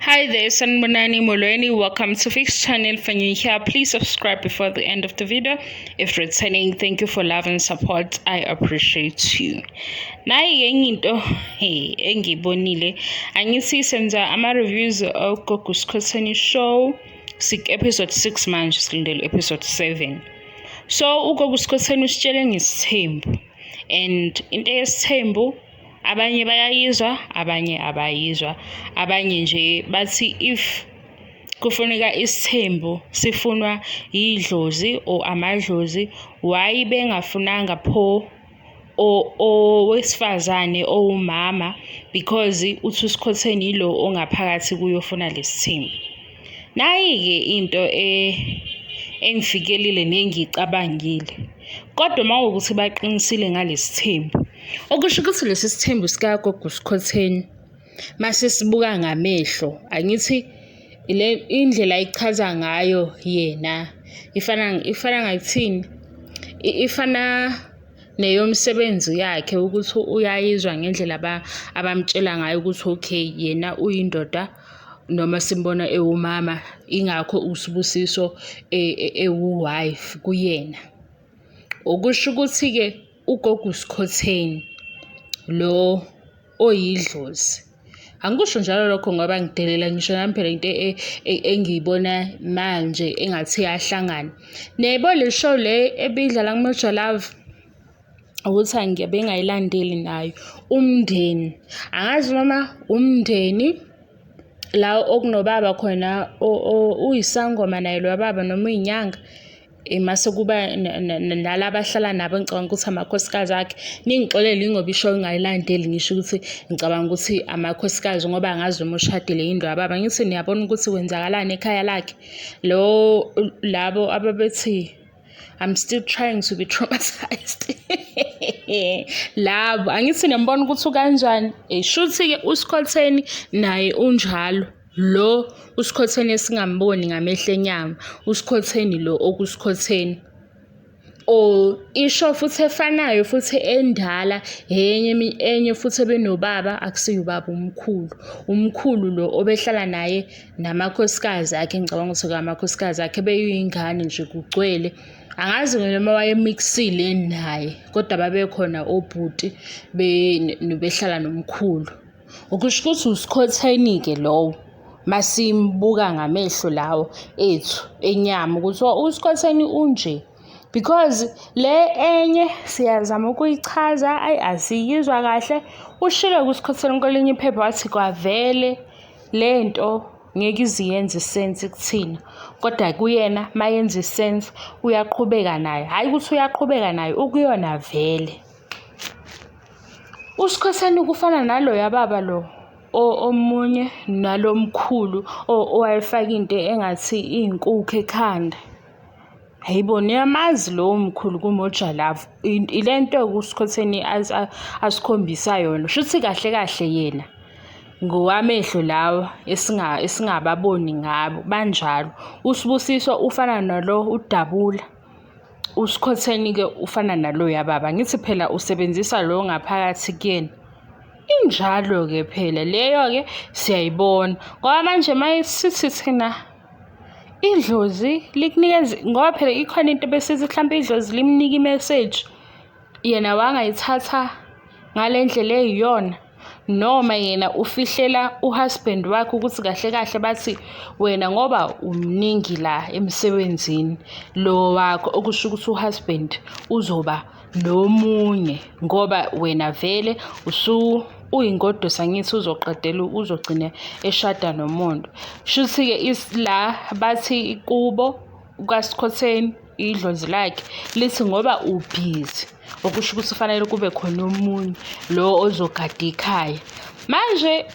Hi there, Sanibonani Molweni. Welcome to Fix Channel. If you're here, please subscribe before the end of the video. If returning, thank you for love and support. I appreciate you. Nayi enye into, hey, engiyibonile. Angithi senza ama-reviews oGogo Skhotheni show. Sik episode 6 manje, silindele episode 7. So uGogo Skhotheni usitshele ngesithembu. And into yesithembu abanye bayayizwa, abanye abayizwa. Abanye nje bathi if kufuneka isithembu sifunwa yidlozi or amadlozi, why bengafunanga pho owesifazane owumama, because uthi uSikhotheni yilo ongaphakathi kuyofuna lesithembu. Nayi-ke into engifikelile nengiyicabangile. Kodwa uma kuwukuthi baqinisile ngalesithembu, okusho ukuthi lesi sithembu sikagogo Skhotheni mase sibuka ngamehlo, angithi le indlela ayichaza ngayo yena ifana ngathini, ifana neyomsebenzi yakhe ukuthi uyayizwa ngendlela abamtshela ngayo ukuthi okay, yena uyindoda noma simbona ewumama, ingakho uSibusiso ewu-wife kuyena. Okusho ukuthi-ke ugogo Skhotheni lo oyidlozi. Angikusho njalo lokho ngoba ngidelela, ngisho nami phela into engiyibona manje engathi iyahlangana. Niyayibona le show le ebidlala kuMoja Love, ukuthi angibe bengayilandeli nayo, umndeni. Angazi noma umndeni la okunobaba khona uyisangoma naye lo baba noma uyinyanga, mase kuba nalaba ahlala nabo, ngicabanga ukuthi amakhosikazi akhe. Ningixolele ingoba ishow ngingayilandeli, ngisho ukuthi ngicabanga ukuthi amakhosikazi ngoba angazi noma ushadile yini lo baba. Ngithi niyabona ukuthi kwenzakalani ekhaya lakhe lo, labo ababethi "I'm still trying to be traumatized." Labo angithi niyambona ukuthi ukanjani. Shuthi-ke uSikhotheni naye unjalo. Lo uSikhotheni esingamboni ngamehlo enyama, uSikhotheni lo okuSikhotheni. Or isho futhi efanayo futhi endala enye enye futhi ebenobaba, akusiye ubaba, umkhulu. Umkhulu lo obehlala naye namakhosikazi akhe, ngicabanga ukuthi amakhosikazi akhe beyiy'ngane nje kugcwele. Angazi noma wayemixile naye, kodwa babekhona obhuti behlala nomkhulu. Okusho ukuthi uSikhotheni-ke lowo, masimbuka ngamehlo lawo ethu enyama ukuthi uSikhotheni unje. Because le enye siyazama ukuyichaza, ayi, asiyizwa kahle. Ushilo kuSikhotheni kwelinye iphepha wathi kwavele le nto ngeke ize iyenze i-sense kuthina, kodwa kuyena mayenza i-sense uyaqhubeka nayo. Hhayi ukuthi uyaqhubeka nayo, ukuyona vele. USikhotheni kufana naloya baba lo omunye nalo mkhulu owayefaka into engathi iy'nkukhu ekhanda. Hhayi bo, niyamazi lowo mkhulu kuMoja Love. Ile nto-ke uSikhotheni asikhombisa yona. Shuthi kahle kahle yena ngowamehlo lawa esingababoni ngabo, banjalo. USibusiso ufana nalo uDabula. USikhotheni-ke ufana naloya baba. Ngithi phela usebenzisa lo ngaphakathi kuyena. Injalo-ke phela leyo-ke siyayibona. Ngoba manje mayesithi thina idlozi likunikeza, ngoba phela ikhona into besithi mhlampe idlozi limnika i-message, yena wangayithatha ngale ndlela eyiyona, noma yena ufihlela u-husband wakhe ukuthi kahle kahle bathi wena ngoba umningi la emsebenzini lo wakho, okusho ukuthi u-husband uzoba nomunye ngoba wena vele uyingoduso, angithi uzoqedela uzogcina eshada nomuntu. Shuthi-ke la bathi kubo kaSikhotheni idlozi lakhe lithi ngoba ubhizi, okusho ukuthi kufanele kube khona omunye lo ozogada ikhaya. Manje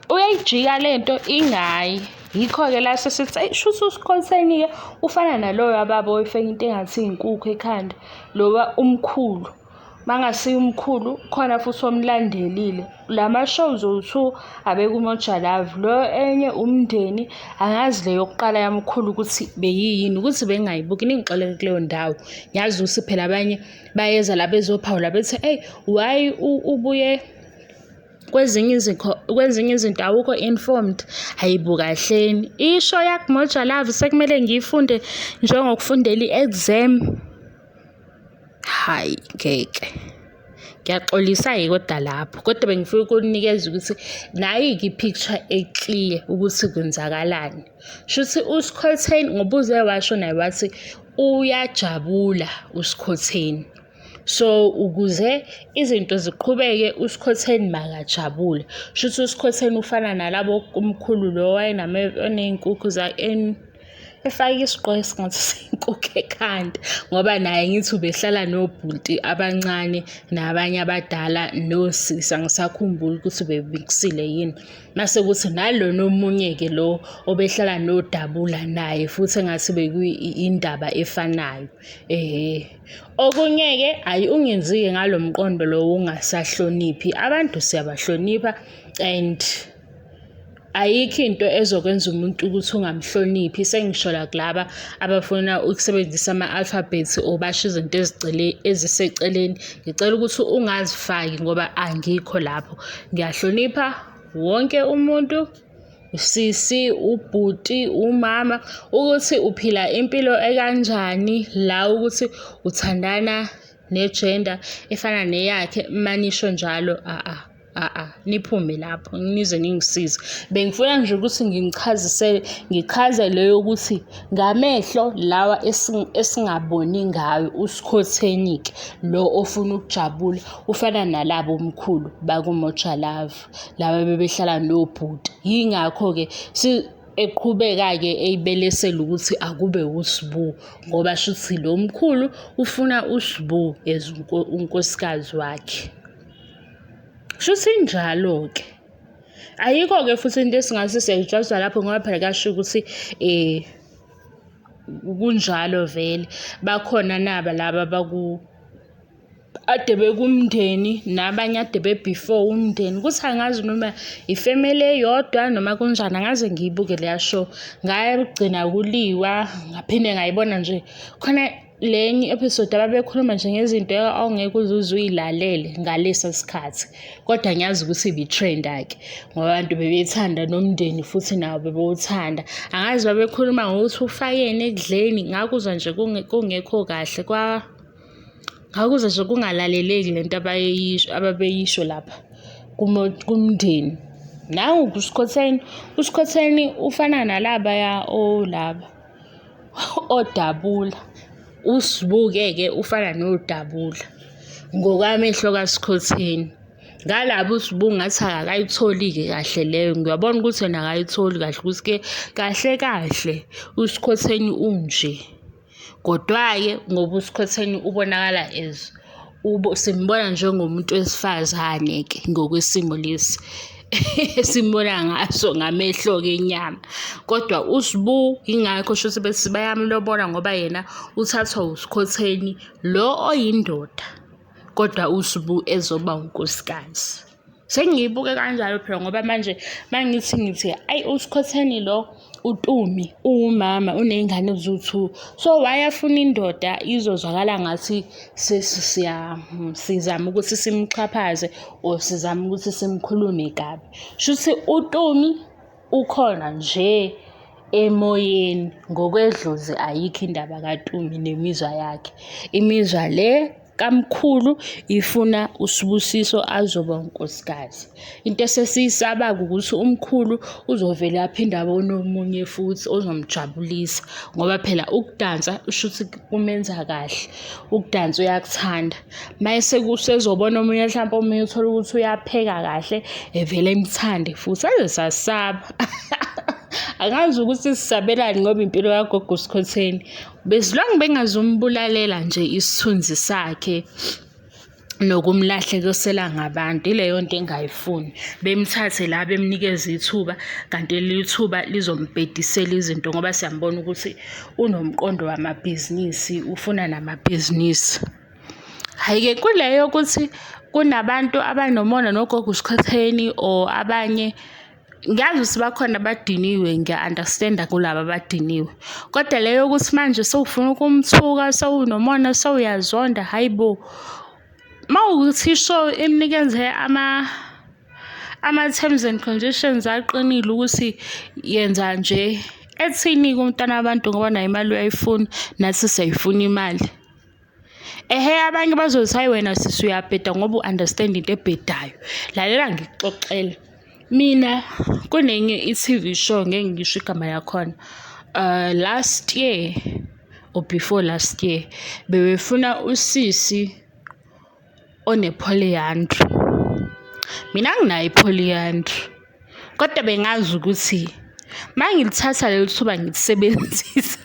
uyayijika lento ingayi. Yikho-ke la sesithi eyi shuthi uSikhotheni-ke ufana naloya baba oyifaka into engathi iy'nkukhu ekhanda, lowa umkhulu. Mangasiye umkhulu khona futhi omlandelile. Lama shows owu-two abekuMoja Love. Lo enye umndeni, angazi le yokuqala yamkhulu ukuthi beyiyini, ukuthi bengingayibuki, ningixolele kuleyo ndawo. Ngiyazi ukuthi phela abanye bayeza la bezophawula bethi eyi why ubuye Kwezinye kwezinye izinto awukho informed. Hhayi bo, kahleni. I-show yakuMoja Love sekumele ngiyifunde njengokufundela i-exam. Hhayi ngeke. Ngiyaxolisa-ke kodwa lapho, kodwa bengifuna ukunikeza ukuthi nayi-ke i-picture e-clear ukuthi kwenzakalani. Shuthi uSkhotheni ngoba uze washo naye wathi uyajabula uSkhotheni. So, ukuze izinto ziqhubeke uSkhotheni makajabule. Shuthi uSkhotheni ufana nalabo umkhulu lo oney'nkukhu efake isigqoko esingathi siyinkukhu ekhanda ngoba naye ngithi ubehlala nobhuti abancane nabanye abadala nosisi, angisakhumbuli ukuthi ubemikisile yini. Mase kuthi nalona omunye-ke lo obehlala noDabula naye futhi engathi bekuyindaba efanayo. Ehhe. Okunye-ke, hhayi ungenzi-ke ngalo mqondo lo wongasahloniphi. Abantu siyabahlonipha and ayikho into ezokwenza umuntu ukuthi ungamhloniphi. Sengisho la kulaba abafuna ukusebenzisa ama-alphabet or basho izinto ezigcile eziseceleni. Ngicela ukuthi ungazifaki ngoba angikho lapho. Ngiyahlonipha wonke umuntu, usisi, ubhuti, umama, ukuthi uphila impilo ekanjani la ukuthi uthandana ne-gender efana neyakhe, uma nisho njalo a-a. A-a, niphume lapho nize ningisize. Bengifuna nje ukuthi nginichazisele, ngichaze le yokuthi ngamehlo lawa esingaboni ngayo uSkhotheni-ke lo ofuna ukujabula ufana nalabo omkhulu bakuMoja Love, laba bebehlala nobhuti. Yingakho-ke eqhubeka-ke eyibelesela ukuthi akube uSbu ngoba shuthi lo mkhulu ufuna uSbu as unkosikazi wakhe. Shuthi injalo-ke. Ayikho-ke futhi into esingase siyayijwayeza lapho ngoba phela kuyasho ukuthi kunjalo vele. Bakhona naba laba ade bekumndeni nabanye ade be-before umndeni. Ukuthi angazi noma ifemeli eyodwa noma kunjani, angaze ngiyibuke leya show. Ngayigcina kuliwa, ngaphinde ngayibona nje khona le enye i-episode ababekhuluma nje ngezinto ongeke uze uze uyilalele ngalesa sikhathi. Kodwa ngiyazi ukuthi ibi-trend-a-ke ngoba abantu bebethanda nomndeni futhi nawo bebewuthanda. Angazi babekhuluma ngokuthi ufakeni ekudleni, ngakuzwa nje kungekho kahle ngakuzwa nje kungalaleleki le nto abayeyisho ababeyisho lapha kumndeni. Nangu uSkhotheni, uSkhotheni ufana nalabaya olaba. ODabula, uSbu-ke ufana noDabula ngokwamehlo kaSkhotheni. Ngalaba uSbu ngathi akakayitholi-ke kahle leyo, ngiyabona ukuthi yena akayitholi kahle ukuthi-ke kahle kahle uSkhotheni unje. Kodwa-ke ngoba uSkhotheni ubonakala as simbona njengomuntu wesifazane-ke ngokwesimo lesi esimbona ngaso ngamehlo-ke enyama. Kodwa uSbu yingakho shuthi bethi bayamlobola ngoba yena uthathwa uSkhotheni lo oyindoda, kodwa uSbu ezoba unkosikazi. Sengiyibuke kanjalo phela ngoba manje mangithi ngithi ayi uSkhotheni lo uTumi uwumama uney'ngane eziwu-two. So why afuna indoda izozwakala ngathi sizama ukuthi simxhaphaze or sizama ukuthi simkhulume kabi. Shuthi uTumi ukhona nje emoyeni ngokwedlozi ayikho indaba kaTumi nemizwa yakhe. Imizwa le kamkhulu ifuna uSibusiso azoba unkosikazi. Into esesiyisaba-ke ukuthi umkhulu uzovele aphinde abone omunye futhi ozomjabulisa ngoba phela ukudansa shuthi kumenza kahle, ukudansa uyakuthanda. Mayese usezobona omunye hlampe omunye uthole ukuthi uyapheka kahle, evele emthande futhi saze sasaba. Angazi ukuthi sisabelani ngoba impilo kagogo uSkhotheni. Bezilonge bengazumbulalela nje isithunzi sakhe nokumlahlekisela ngabantu, ileyo nto engayifuni. Bemthathe la bemnikeze ithuba, kanti leli thuba lizombhedisela izinto ngoba siyambona ukuthi unomqondo wamabhizinisi, ufuna namabhizinisi. Hhayi-ke kuleyo ukuthi kunabantu abanomona nogogo uSkhotheni or abanye Ngiyazi ukuthi bakhona abadiniwe, ngiya-understand-a kulaba abadiniwe. Kodwa le yokuthi manje sewufuna ukumthuka, sewunomona, sewuyazonda, hhayi bo. Uma kuwukuthi i-show imnikeze Ama-terms and conditions aqinile ukuthi yenza nje. Ethini-ke umntwana wabantu ngoba nayo imali uyayifuna, nathi siyayifuna imali. Ehhe, abanye bazothi hhayi wena sisi uyabheda ngoba u-understand into ebhedayo. Lalela ngikuxoxele. Mina kunenye i-T_V show, ngeke ngisho igama lakhona. Last year or before last year, bebefuna usisi one-polyandry. Mina anginayo i-polyandry, kodwa bengazi ukuthi uma ngilithatha leli thuba ngilisebenzisa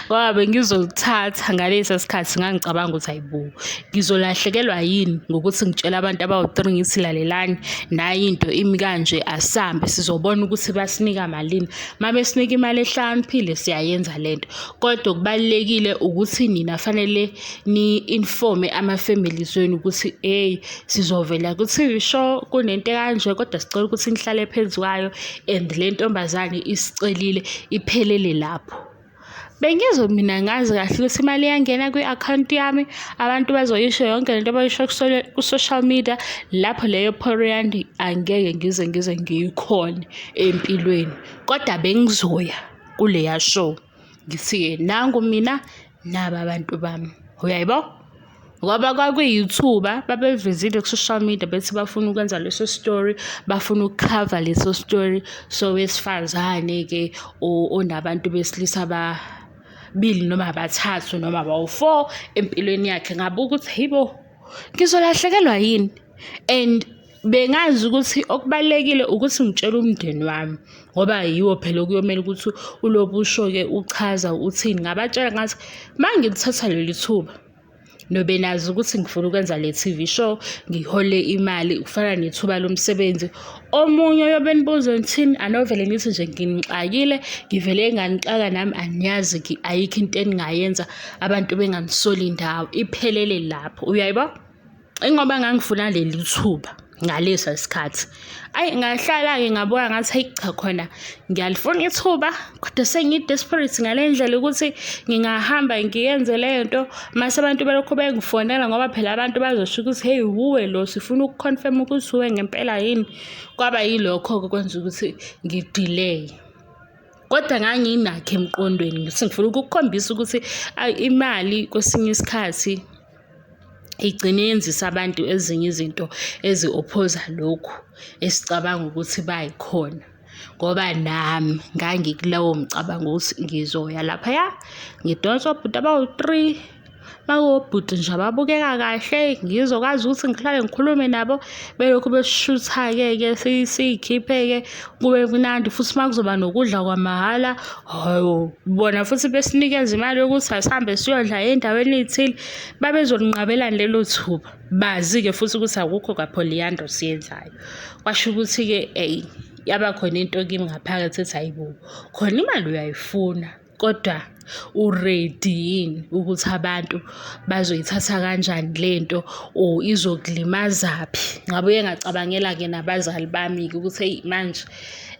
ngoba bengizolithatha ngalesa sikhathi ngangicabanga ukuthi hhayi bo, ngizolahlekelwa yini ngokuthi ngitshele abantu abawu-three ngithi lalelani, nayi into imi kanje, asihambe sizobona ukuthi basinika malini. Uma besinika imali ehlakaniphile siyayenza lento, kodwa okubalulekile ukuthi nina fanele ni-inform-e ama-families wenu ukuthi hheyi, sizovela ku-T_V show kunento ekanje kodwa sicela ukuthi nihlale phezu kwayo and le ntombazane isicelile iphelele lapho. Bengizo mina ngazi kahle ukuthi imali iyangena kwi-akhawunti yami, abantu bazoyisho yonke lento abayisho ku-social media, lapho leyo polyandry angeke ngize ngiyikhone empilweni. Kodwa bengizoya kuleya show, ngithi-ke nangu mina, naba abantu bami, uyayibo? Ngoba kwakuyithuba babevezile ku-social media bethi bafuna ukwenza leso story, bafuna ukukhava leso story sowesifazane-ke onabantu besilisa ababili noma abathathu noma abawu-four empilweni yakhe. Ngabuka ukuthi hhayi bo, ngizolahlekelwa yini? And bengazi ukuthi okubalulekile ukuthi ngitshele umndeni wami ngoba yiwo phela okuyomele ukuthi ulobu usho-ke uchaza uthini. Ngabatshela ngathi uma ngilithatha leli thuba nobe nazi ukuthi ngifuna ukwenza le T_V show, ngihole imali kufana nethuba lomsebenzi. Omunye oyobe enibuza nithini, anovele nithi nje nginixakile, ngivele nganixaka nami aniyazi ayikho into eningayenza abantu benganisoli ndawo, iphelele lapho, uyayibo? Ingoba ngangifuna leli thuba ngalesa sikhathi. Ayi ngahlala-ke ngabuka ngathi hhayi cha khona ngiyalifuna ithuba kodwa sengi-desperate ngale ndlela ukuthi ngingahamba ngiyenze leyo nto mase abantu belokhu bengifonela ngoba phela abantu bazosho ukuthi hey wuwe lo, sifuna uku-confirm ukuthi uwe ngempela yini. Kwaba yilokho-ke okwenza ukuthi ngi-delay. Kodwa nganginakho emqondweni ngithi ngifuna ukukukhombisa ukuthi imali kwesinye isikhathi igcine yenzisa abantu ezinye izinto ezi-oppose-a lokhu esicabanga ukuthi bayikhona. Ngoba nami ngangikulowo mcabango ukuthi ngizoya laphaya ngidonse obhuti abawu-three, bawobhuti nje ababukeka kahle, ngizokwazi ukuthi ngihlale ngikhulume nabo belokhu besishutha-ke ke siy'khiphe-ke kube mnandi futhi uma kuzoba nokudla kwamahhala, hawu bona futhi besinikeza imali yokuthi asihambe siyodla ey'ndaweni ey'thile, babezolinqabelani lelo thuba. Bazi-ke futhi ukuthi akukho kwa-polyandry esiyenzayo. Kwasho ukuthi-ke eyi yaba khona into kimi ngaphakathi ethi hhayi bo, khona imali uyayifuna kodwa u-ready yini ukuthi abantu bazoyithatha kanjani lento or izokulimazaphi? Ngabuye ngacabangela-ke nabazali bami-ke ukuthi eyi manje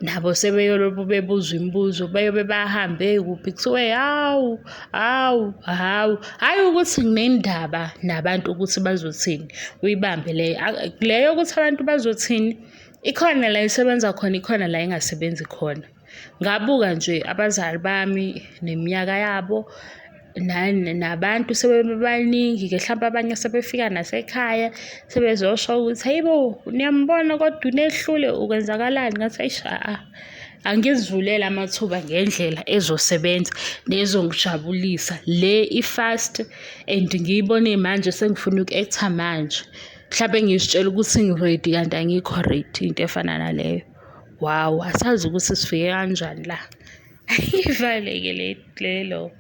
nabo sebeyolokhu bebuzwa imibuzo, beyobe bahambe kuphi kuthiwe hawu, hawu, hawu. Hhayi ukuthi nginendaba nabantu ukuthi bazothini, uyibambe leyo. Leyo yokuthi abantu bazothini, ikhona la isebenza khona, ikhona la ingasebenzi khona. Ngabuka nje abazali bami neminyaka yabo nabantu sebebaningi-ke hlampe abanye sebefika nasekhaya sebezosho ukuthi hayi bo, niyambona kodwa unehlule ukwenzakalani? Ngathi eish a-a, angizivulele amathuba ngendlela ezosebenza nezongijabulisa. Le i-fast and ngiyibone manje sengifuna uku-act-a manje. Mhlampe ngizitshela ukuthi ngi-ready kanti angikho ready, into efana naleyo. Wow, asazi ukuthi sifike kanjani la. Ivale-ke lelo.